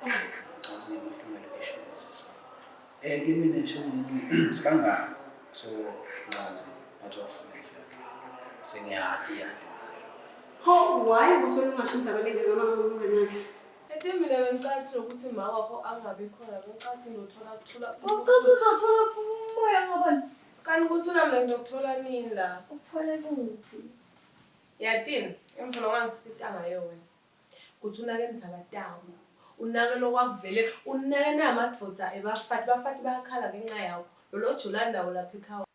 Because ngema-family issues so kimi nje ngithi sibangani so ngazi part of life yakhe sengiyati yati ngayo. Pho why usuke ungasho indzaba lengaka uma ngabe umngani wakhe? Ete mina bengicathi nokuthi ma wakho angabi khona bengicathi ngizothola kuthula. Ucathi uzothola umoya ngobani? Kanti kuthula mina ngizokuthola nini la? Ukuthole kuphi? Yatini, imvula ongangisita ngayo wena. Kuthi unake indzaba tawo. Unake lokwakuvele, unake namadvodza ebafati, bafati bayakhala ngenxa yakho. Lolo jula nawo lapha ekhaya.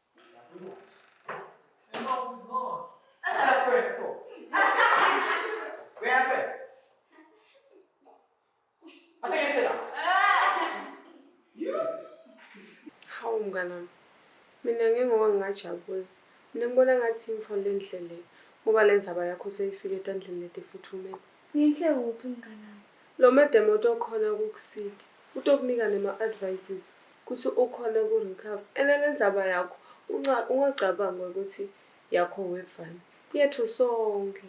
Hawu mnganami, mina ngeke ngoba ngingajabula. Mina ngibona ngathi imfo lenhle le ngoba le ndzaba yakho seyifike etandleni letifuthumele. Yinhle kuphi mnganami? Lo madam utokhona ukukusita, utokunika nema-advices kutsi ukhone ku-recover. And le ndzaba yakho ungacabangi ukuthi yakho wevana, yethu sonke.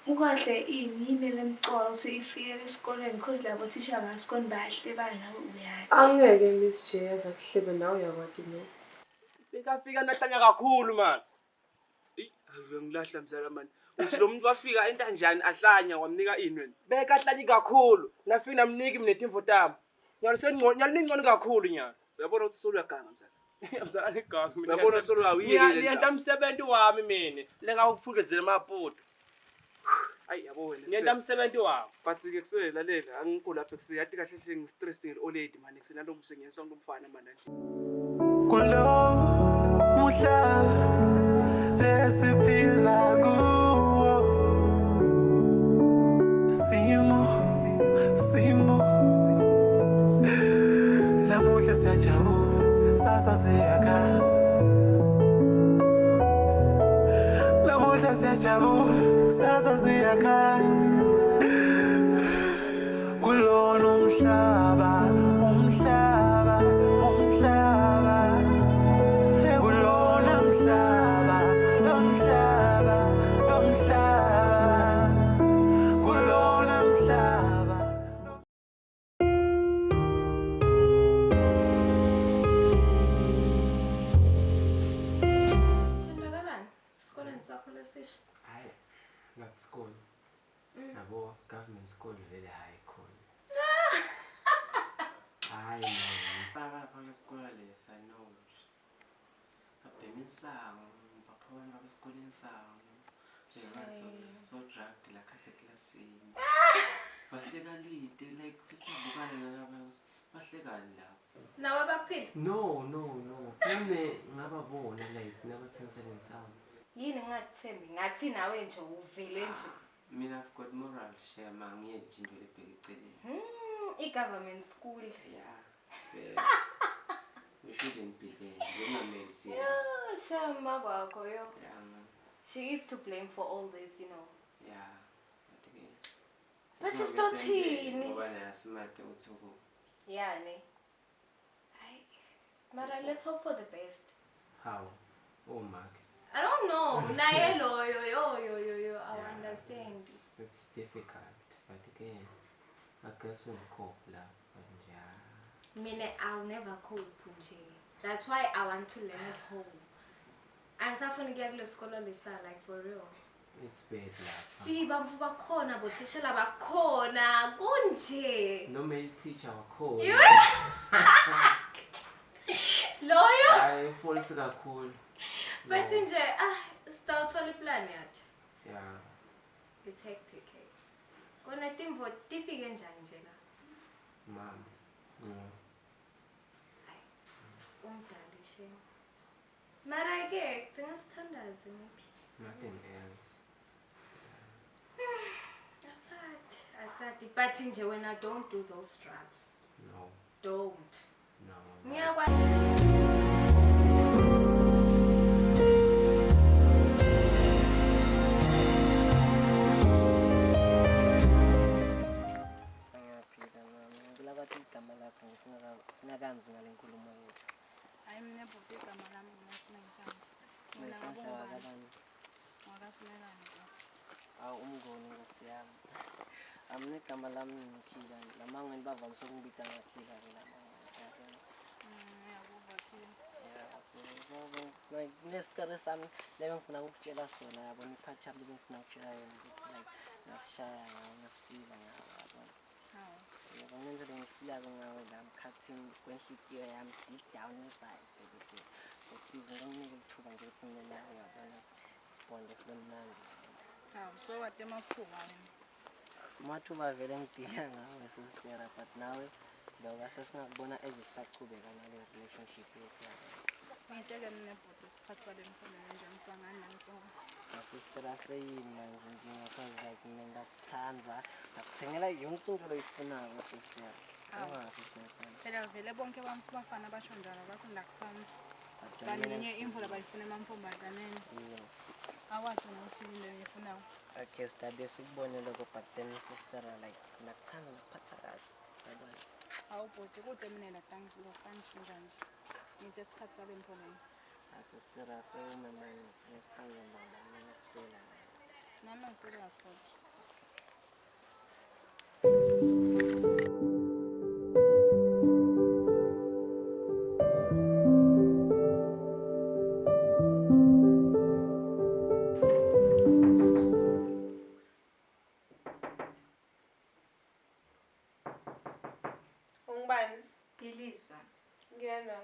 Ukahle ini yini lemcoka ukuthi ifikele esikolweni cause labo thisha basikolweni bayahlebana nawe uyati. Angeke Miss J aze akuhlebe nawe uyakwati lokho. Bekafika nahlanya kakhulu man. Eyi, uyangilahla mzala mani. Uthi lo muntu wafika entanjani ahlanya wamnika ini wena? Bekahlanye kakhulu. Nafika namniki mina timvo tami. Nyalo sengcono, nyalo ningcono kakhulu nyalo. Uyabona ukuthi soluyaganga mzala. Mzala niganga mina. Uyabona ukuthi soluyawuyekile. Ngiyenta umsebenzi wami mina. Lengawufukezela emapoto. Ayi yabo wena. Ngiyenta umsebenzi wami. But ke kuselalela angikho lapha kuse yathi kahle hle ngistress nge-old man kusenalo msengiyeswa ngomfana manje. Kulo muhlaba lesiphila kuwo simo simo namuhla siyajabula sasa siyakhala namuhla siyajabula sasa siyakhala kulona umhlaba umhlaba umhlaba kulona mhlaba lomhlaba lomhlaba kulona mhlaba. Kwenzakalani esikoleni sakho lesisha? Hayi, not school. Yabo, government school vele hayi khona. Hayi no. Lapha kwesikole lesa no. Babhema insangu, baphuma baba esikoleni sangu. So drugged la khathe eklasini. Bahleka lide like sesivukana nalaba bahlekani lapho. Nawe bakuphila? No, no, no. Nami ngababona like nabathengisa lensangu. Yini ngingakuthembi? Ngathi nawe nje uvele nje. Mina I've got moral shame angiyenzi nje into lebheke eceleni. I-government school. Yeah. Fair. We shouldn't be there. Bekungamele siye. Yeah, shame kwakho yo. Yeah, man. She is to blame for all this, you know. Yeah. But ke. But Sesingabe sizothini? senzeni Ngoba naye simade ukuthi uku. Yeah, ne. Hayi. Mara let's hope for the best. How? Oh Mark. I don't know. Naye loyo yo yo yo yo I Yeah. understand. It's difficult, but again, I guess we'll cope la. But nje. Mina I'll never cope nje. That's why I want to learn at home. Angisafuni kuya kule sikolo lesa like for real. It's bad lapha. Si bamfu bakhona bothishela bakhona kunje. No male teacher wakhona. You Loyo. Hayi false kakhulu. But No. nje ah sitawuthola iplan yathi. Yeah. It's hectic. Eh. Kona timvo tifike njani nje la? Mama. No. Umdali shame. Mara ke kudinga sithandaze maybe. Nothing else. Asadi, asadi. But nje wena don't do those drugs. No. Don't. No. Ngiyakwa Ngiyaphila mama. Ngicela bathi igama lakho singakanzi ngale nkulumo yethu. Hayi mina bhuti igama lami nguNasinenhlanhla. Mina Sinenhlanhla ngabongani wakabani? ngwakaSimelane baba. Awu umngoni nkosi yami. Mina igama lami ngikhila lamangweni bavamise ukungibita ngakhila ke lamangweni. Ngiyakuva Khila. Yeah, so like kunestory sami lebengifuna ukukutshela sona yabona iphathi yami lebengifuna ukutshela yona ukuthi like ngasishaya ngawe ngasifila ngawe yabona. Hawu. Yebo ngendlela engifilako ngawe la mkhathini kwenhliziyo yami deep down inside baby girl. So please nginike ithuba nje ukuthi mina nawe yabona sibonde sibe mnandi. Hawu, so wate emathuba wena. Amathuba vele ngidila ngawe sistera but nawe loka sesingakubona ezisachubeka nale relationship yethu yabona. Ngiteke mina bhuti isikhathi sale mfana nje ngisangani nanhloko. Masistera seyini manje inkinga cause like mina ngiyakuthanda ngakuthengela yonke into loyifunako sistera. Hawu. Ungafi siyasana. Phela vele bonke bafana basho njalo bathi ngiyakuthanda. But Kanti mina inye imvu labayifuna emantombazaneni. Yeah. Awazi nokuthi yini le ngiyifunayo. Okay, sidabe sikubone lokho but then sister like nakuthanda nakuphatha kahle. Yabona. Hawu bhuti kude mina latangishintsha nje. Ngite isikhathi sale mfana. Sister sewume manje ngiyakuthanda mbamba mina ngiyakusifela. Nami ngiserious bhuti. Ungubani? Philiswa. Ngena.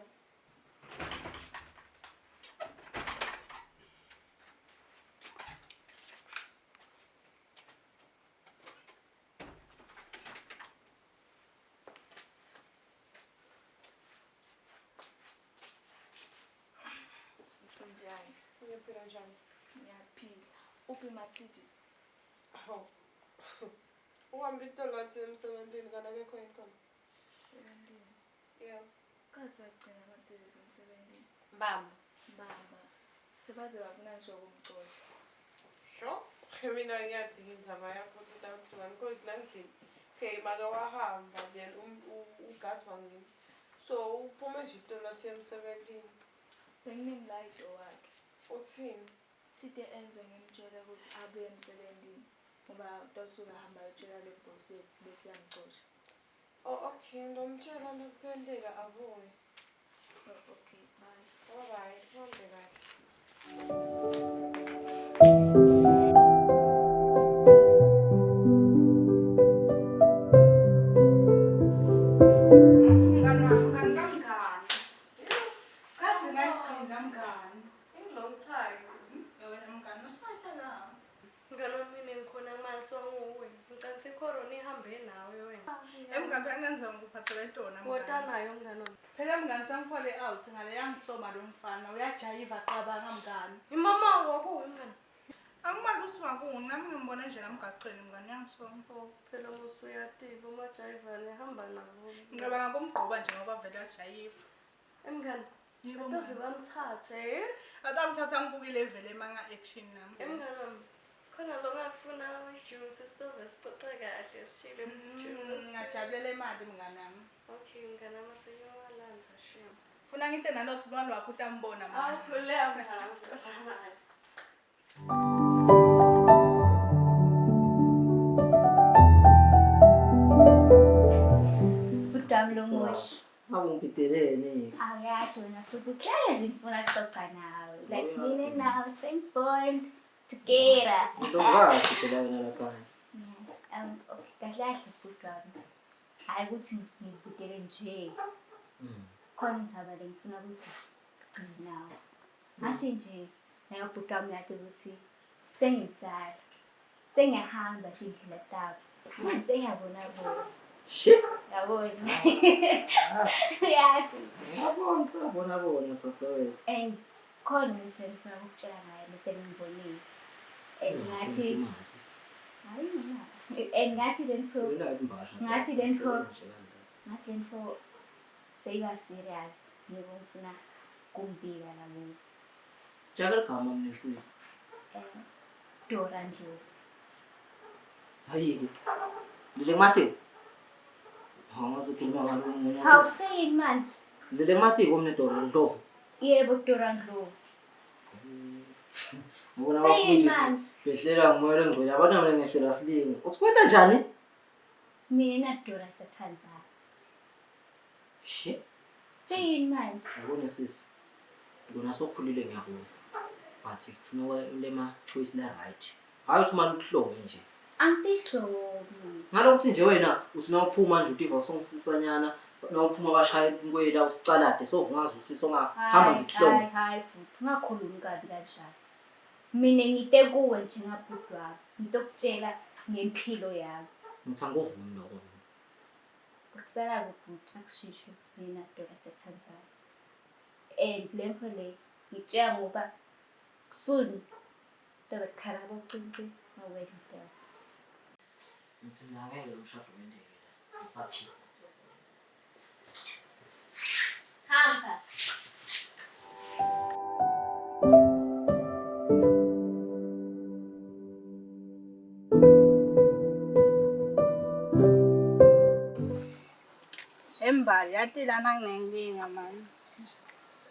Unjani? Ngiyaphila njani? Ngiyaphila. Uphi Mathidis? Hawu. Uhambe itolo wathi emsebenzini kanti akekho yini khona? Emsebenzini. Yeah. Kathi wagcina Mathidis emsebenzini. Bamba. Bamba. Sebaze bafuna ngisho ukumxosha. Sure. Mina ngiyadinga indzaba yakho ukuthi utawuthingani because la ndlini okay make wahamba then ugadvwa ngimi. So uphume nje itolo wathi emsebenzini. Benginemlayito wakhe. Uthini? Thite enze ngimtshela ukuthi abuye emsebenzini ngoba utawusuka ahamba ayotshela le boss yethu bese iyamxosha. Oh okay, ndomtshela nakwenteka abuye. Oh, okay, bye. Alright, uhambe kahle. Mngani wami, mngani kamngani. Kathi ngagcina mngani. Long time. Wena mngani usahla la. Mngani wami mina ngikhona manje songuwe. Ngicansi icorona ihambe nawe wena. Emngani phela kungenzeka ngikuphathele tona Wota mngani. nayo mngani wami. Phela mngani sangifole out ngale yangisoma lo mfana uyajayiva qabanga mngani. Imama wakuwe mngani. Angimali ukuthi wakuwe nami ngimbona nje la emgaqweni mngani uyangisoma. Oh, phela musuyativa umajayivane hamba nabo. Ngicabanga kumgqoba nje ngoba vele uyajayiva. Emngani. Yebo Atoze mngani. bamthathe. Atamthatha ngibukile vele manga action nami. Emngani wami. Khona lo ngakufuna ujuice sitove sixoxe kahle sishile juice. Ngingajabulela imali mngani wami. Okay mngani wami seyowalanza shame. Funa ngite nalo sibalo wakho utambona mngani. Awukhuleka mngani wami. Uzanayo. Bhuti wami lo muhle. Ngabe ngibhidelene. Awuyazi wena futhi hlezi ngifuna ukuxoxa nawe. Like mina nawe same bond together. Ntomkazi phela wena lapha. Yeah. Okay, kahle kahle bhuti wami. Hhayi ukuthi ngikubhidele nje. Khona indzaba le ngifuna ukuthi gcine nawe. Ngathi nje nawe bhuti wami uyazi ukuthi sengimdala. Sengiyahamba tindlela tabo. Manje sengiyabona bona. Shit. Yabona. Uyazi. Ngiyabona siyabona bona tsatsa wena. And khona umuntu engifuna ukukutshela ngaye bese ngibonile. And ngathi hayi mina. And ngathi le nto Sebenayo imbasha. ngathi le nto ngathi le nto seyiba serious ngiko ngifuna kumbika labo. Tshela igama mina sisi. Dora Ndlovu. Hayi ke. Lele matiko. Hawu ngazokhuluma ngalo umuntu. Hawu seyini manje? Lele matiko mina Dora Ndlovu. Yebo Dora Ndlovu. Ngibona Seyini abafundisi manje? behlela ngumoya longcwele abana mina ngehlelwa silingo. Uthi kwenta njani? Mina naDora siyathandzana. She. Seyini manje? Yabona sisi. Lona sokhulile ngiyakuva. But kufuna wente ma choice la right. Hayi uthi manje uhlonge nje. Angitihlomi. Ngalokuthi nje wena uthi nawuphuma nje utiva songisisanyana nawuphuma bashaya inkwela usicalade sovungaza ukuthi songahamba nje uhlonge. Hayi hayi bhuti, ungakhulumi kabi kanjalo. Mina ngite kuwe njengabhuti wami, ngitokutshela ngempilo yami. Ngithi angikuvumi lokho mina. Kukusala-ke bhuti, akushisho ukuthi mina naDora siyathandzana. And le nto le ngikutshela ngoba soon kutobe kukhala abocinci ma-wedding bells. Ngithi mina angeke lo mshado wendeke la. Ngisaphila. Hamba. Embali yati lana nginenkinga mani.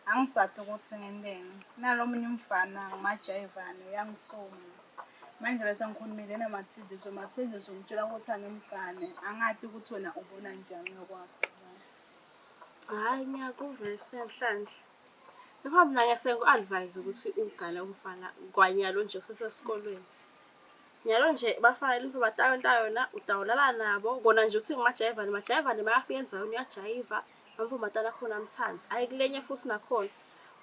Angisati ukuthi ngenteni. Nalo munye umfana ngimajayivane uyangisoma. Manje bese ngikhulumile naMathindiso, Mathindiso ungitshela ukuthi angimgane. Angati ukuthi wena ubona njani ngokwakho. Hhayi ngiyakuva Sinenhlanhla. Kepha mina ngiyase ngiku-advise ukuthi ugane umfana kwanyalo nje usesesikolweni. Nyalo nje bafana into batawenta yona utawulala nabo kona nje uthi ngimajayivane majayivane makafika endzaweni uyajayiva amantombazane akhona amthanda. Ayi kulenye futhi nakhona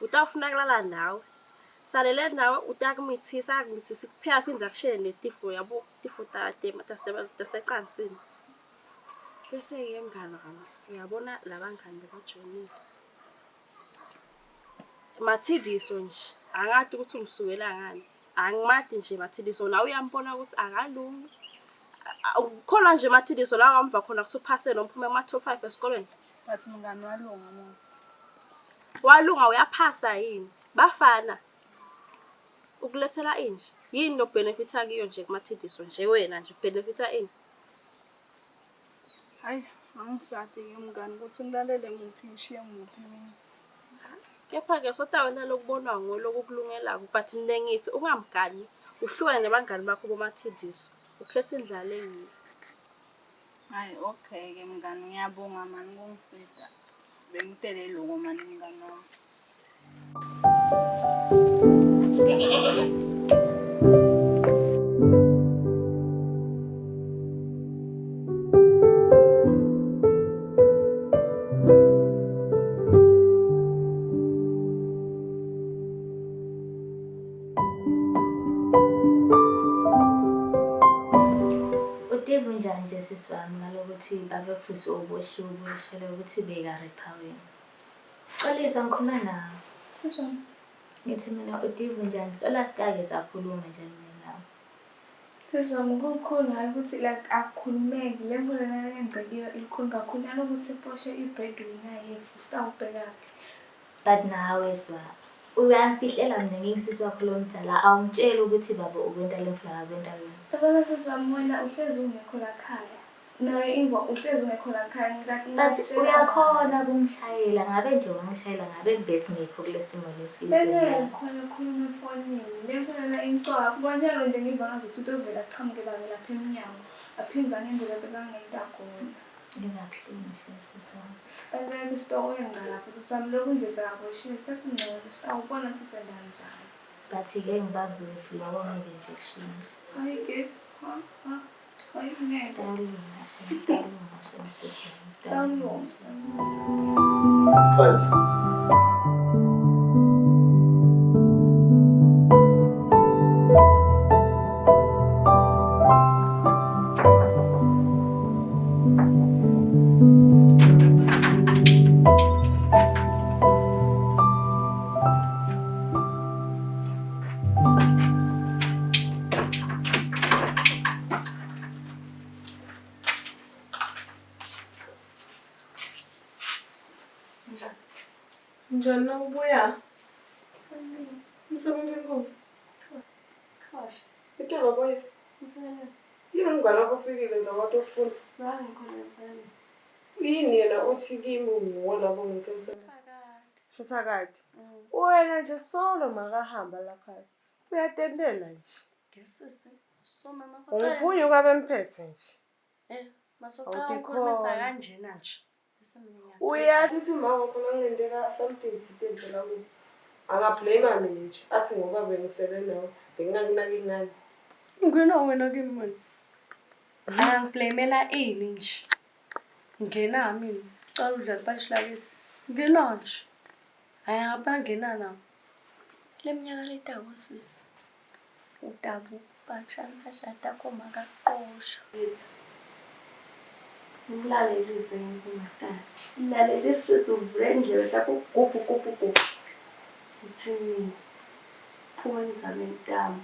utawufuna kulala nawe. Salele nawe utakumithisa akumithise kuphela aphinde akushele netifo yabo tifo tasecansini. Bese-ke mngani wami uyabona labangani bebajoyinile. Mathidiso nje angati ukuthi umsukela ngani. Angimati nje Mathidiso nawe uyambona ukuthi akalungi. Khona nje Mathidiso la wamva khona ukuthi uphase noma uphume kuma-top 5 esikolweni. But mngani walunga musa. Walunga uyaphasa yini? Bafana ukulethela inje. Yini lo benefitha kiyo nje kuMathidiso nje wena nje benefitha ini? Hayi, angisati-ke mngani ukuthi ngilalele muphi ngishiye muphi mina. Kepha-ke sotawena lokubonwa ngoloku kulungelako but mina ngithi ungamgani uhlukane nabangani bakho bomathidiso ukhethe indlela engiyo. Hayi, okay-ke mngani, ngiyabonga mani kungisita. Bengitele loko mani mngani wami. Utiva unjani nje sisi wami ngalokuthi babefusi uboshiwe uboshelwe ukuthi bekarepha wena? Xoliswa ngikhuluma nawe. Sisi wami. Ngithi mina utiva unjani? Sola sikake sakhuluma nje mina nawe. Sisi wami kukhona hhayi ukuthi like akukhulumeki le mfo lena lengcekiyo ilikhulu kakhulu nalokuthi iposhe i-breadwinner yethu sawubhekaphi. But nawe Swa, uyangifihlela mina ngingisisi wakho lomdala awungitsheli ukuthi baba ukwenta le mfula akakwenta yona. Yabona sisi wami wena uhlezi ungekho lakhaya. Nayo ingwa uhlezi ungekho lakhaya like But ngiyakutshela uyakhona kungishayela ngabe nje wangishayela ngabe besingekho kulesimo lesi izweni lami. Bengekhona khuluma efonini. Le mfo lena ingicwaka kubonakala nje ngiva ngazuthi utovela aqhamuke babe lapha emnyango. Aphindze angenzela bekangenta khona. Ngingabuhlungu shem sisi wami. Balibeka isitoko enga lapho sisi wami lokhu nje sekaboshiwe sekungcono awubona ukuthi senda njani. But-ke ngibambe wethu loko ngeke nje kushintshe. Hayi ke ha ha hayi ngeke. Tawulunga shem, tawulunga shem sisi wami. Tawulunga. Manje. Njani nawubuya? Emsebenzini kuphi? Kahle. Itolo boya. Yini umngane wakho ufikile la wathi ukufuna? Yini yena uthi kimi nguwe lapho ngekho emsebenzini? Shuthakade. Wena nje solo makahamba lakhaya. Uyatendela nje. Ngesisi. So mama Ungiphunyuka bemphethe nje. Eh, Masocala ukhulumisa kanjena nje. Bese mina ngiyapheka. Uyathi uthi mama wakho makungenteka something thite nje la kubo. Angablame mina nje athi ngoba bengisele nawe bengingakunaki ngani. Ngena wena kimi wena. Angangiblamela ini nje. Ngena mina. Cala udlala ipatshi lakithi. Ngena nje. Hhayi abangena nabo. Le minyaka letako sisi. Utabu batshani badlada koma kakuqosha. Umlalelise ngingumatana. Mlalelisise uvule indlebe takho gubhu gubhu gubhu. Uthi mina phuma emzameni tami.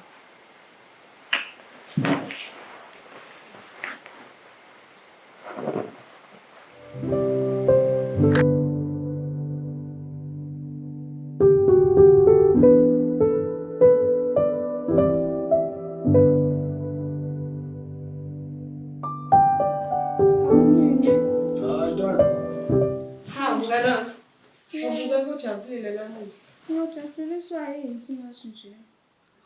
Hayi ntwana. Hawu mngani wami. Ubuke kujabulile namuhla. Ngijabuliswa yini singathi nje?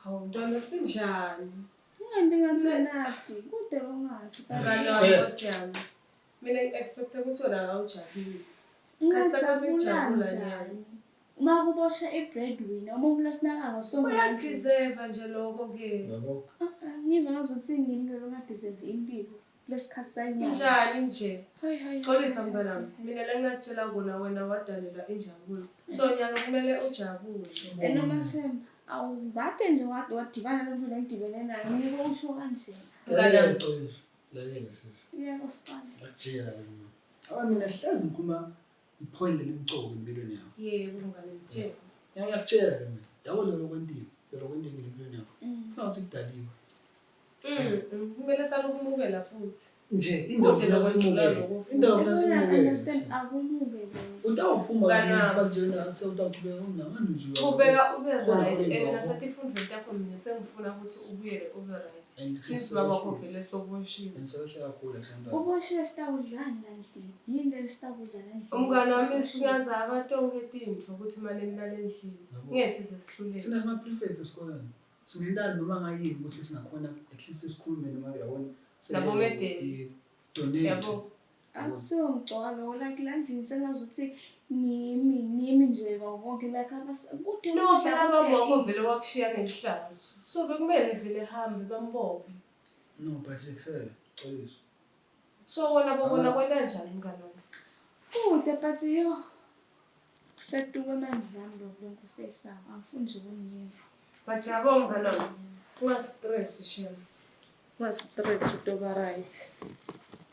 Hawu mntwana sinjani? Unganti ngatsenati, kude kongathi. Mngani wami Nkosi yami. Mina ngi-expecte ukuthi wena awujabulile. Isikhathi sakho Ngingajabula sekujabula nyalo. njani? Uma kuboshwe i-breadwinner, umuntu losinakako sonke. Uyadeserve nje lokho-ke. Yabo. Ngiva ngazuthi ngimi lo ongadeserve impilo kulesikhathi sanyalo. Njani nje? Hayi hayi. Xolisa mntanami, mina le ngingakutshela kona wena wadalelwa injabulo. So nyalo kumele ujabule. Enomathemba, awukade nje wadibana nomuntu engidibene naye, ngike usho kanje. Lalela Xolisa. Lalela sisi. Yebo sicela. Ngakutshela mina. Awa mina hlezi ngikhuluma ipoint lelimcoka empilweni yakho. Yebo mngani ngitshela. Yabo ngiyakutshela ke mina. Yabo lolo kwentini, lolo kwentini empilweni yakho. Funa ukuthi kudaliwe. Kumele salokumukela futhi. Nje indawo Kude funa lokwedlula simukele. lokho futhi. Indawo funa simukele. Understand akumukele. Utawuphuma Mngani wami. manje wena sewutawuchubeka unamanje nje. Chubeka ube Khona right kule and ndawo. nasetifundweni takho mina sengifuna ukuthi ubuyele ube right. And Since baba wakho vele soboshiwe. Ngisebehla kakhulu kusantwana. Uboshiwe sitakudlani la ndlini? Yini le sitakudla la ndlini? Umngani wami singazaba tonke tintfo ukuthi mane nilale endlini. Ngeke size sihluleke. Thina sima-prefects esikoleni. Singentani noma ngayini ukuthi singakhona at least sikhulume noma uyabona. Nabomedeni. Donate. Yabo. Akusiwo mgcoka lokho like la ndlini sengazuthi ngimi ngimi nje konke like abas kude No ukudla, phela kude baba wakho ini. vele wakushiya ngehlazo. So bekumele vele hambe bambophe. No but ekusele Xolisa. So wena bobona kwenta njani mngani wami? Kude but yo kusetuka emandla ami lokhu lenkufesako angifuni nje ukunyiva. But yabo mngani wami, ungastress shem. Ungastress utoba right.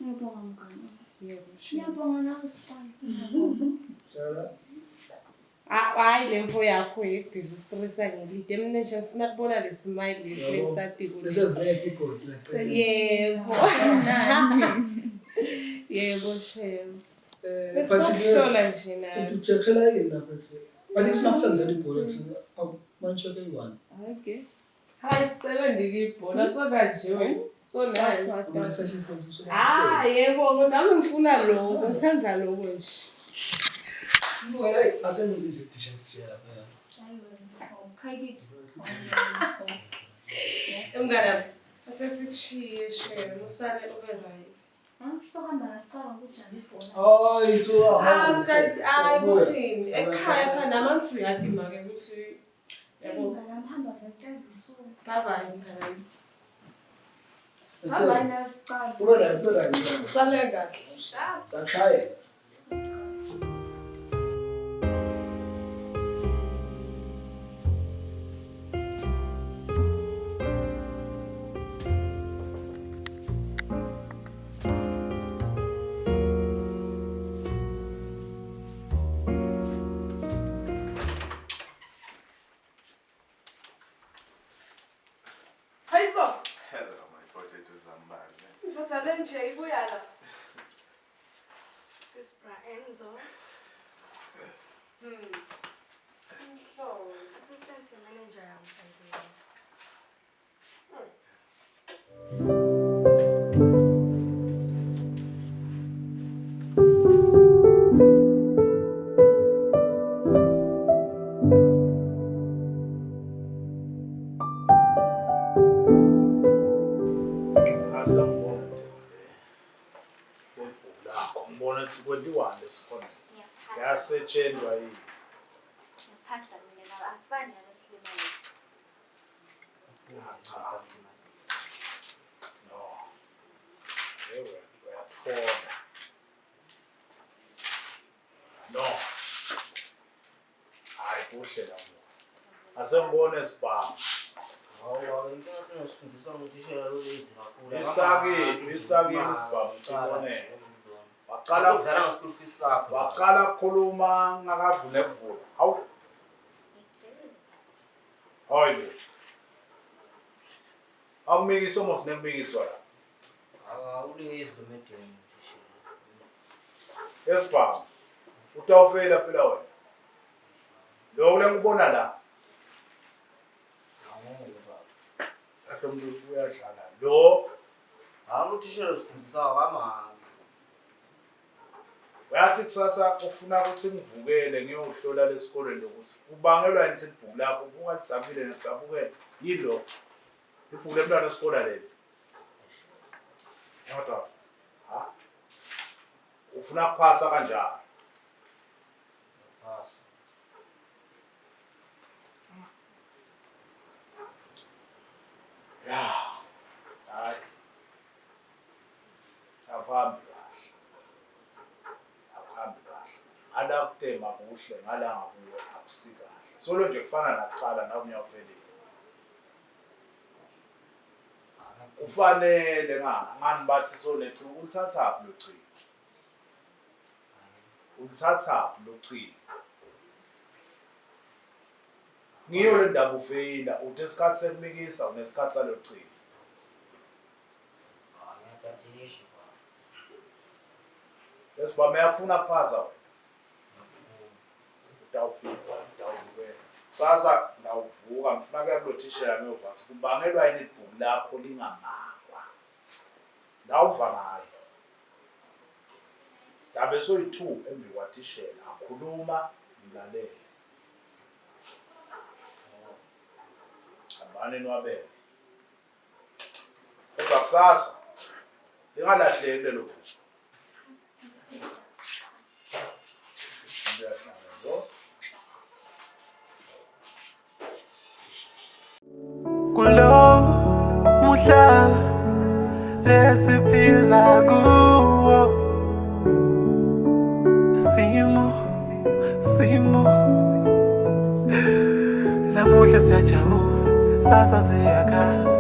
Ngiyabonga mngani. Yebo shem. Ngiyabonga nawe sifana. Jala. Hayi le mfo yakho yebhizi ustressa ngelide. Mina nje ngifuna kubona le smile lesi Yabo. lengisatiko. Bese vele igosi lacela. Yebo. Yebo shem. Eh, Bese but ke- sokuhlola nje nawe. Ucheckela yini lapha ekuseni? But sinamhlanje dlala ibhola ekuseni. Awu, eyi-one. Okay. Hayi seven ibhola so kanje wena. So nani? Amane session sibe Ah yebo nami ngifuna lokho, ngithanda lokho nje. Asenze nje disha disha lapha. Hayi wena. Khayikithi. Mngani wami, asesikushiye shem, usale ube right. Angisohamba ngasicala ukujama ibhola. Hayi so Ah, hayi kuthini? Ekhaya phana namanzi uyati make ukuthi yabo. Mngani wami hamba vele tazisuka. Bye bye mngani wami. Bye bye nawe sicala. Ube right, ube right. Usale kahle. Sharp. Sakushaye. Hayibo, Hello, my potato zambane. mfadzale nje ibuya la. Sis Bra Enzo, Umhlolo. assistant manager yami by the way. Asambona. Lakho ngibona ukuthi kwentiwani esikoleni. Yasetshenzwa yini? Ngiyaphasa mina baba akufani nalesilima lesi. Cha. No. Ewe, uyathola. No. Hayi kuhle lapho. Asengibone sibhamu. Hawu, inkinga sengisifundiswa nguthishela lo lazy kakhulu. Isakini, isakini isibhamu ngibone. Waqala ukudlala nge-school fees sakho. Waqala ukukhuluma ngakavule kuvula. Hawu. Hayi bo. Akumikiso mos nekumikiswa la. Hawu, ulazy lo madam thishela. Esibhamu. Utawufela phela wena. Lokho lengikubona la. Angeke baba. Akhe umuntu uyadlala. Lo Hawu, uthishela usifundisa kamama. Uyathi kusasa ufuna ukuthi ngivukele ngiyohlola lesikolweni lokuthi kubangelwa yini ibhuku lakho kungadzabile nekudzabukela yini lokho ibhuku lemntwana wesikole leli yodwa ha ufuna kuphasa kanjani Phasa. Ya hayi akuhambi kahle akuhambi kahle ngala kutema kuhle ngala ngakuwe akusikahle solo nje kufana nakuqala nawe uyawuphelile kufanele ngani bathi sonethi ulithathaphi lo cingo ulithathaphi lo cingo ngiyo le ndaba ufeyila uthi esikhathi sekumikisa unesikhathi salo cingo. Ngiyadadisha baba. Lesibame yakufuna kuphaza wena. Utawuphitha, utawubukela. Kusasa ngawuvuka ngifuna kuya kulo thishela ngiyova ukuthi kubangelwa yini ibhuku lakho lingamakwa. Ngawuva ngayo. Sidabe soyi-2 embi kwathishela akhuluma ngilalele. Hambani niwabeke. Kodwa kusasa lingalahleki lelo bhuku. Uyadlala lo. Kulo muhlaba lesiphila kuwo simo simo namuhla siyajabula sasa siyakhala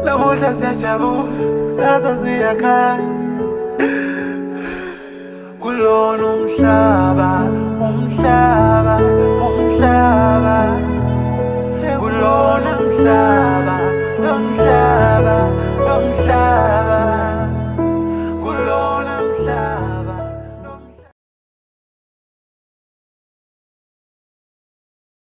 namuhla siyajabula sasa siyakhala kulona umhlaba umhlaba umhlaba kulona umhlaba umhlaba umhlaba kulona umhlaba.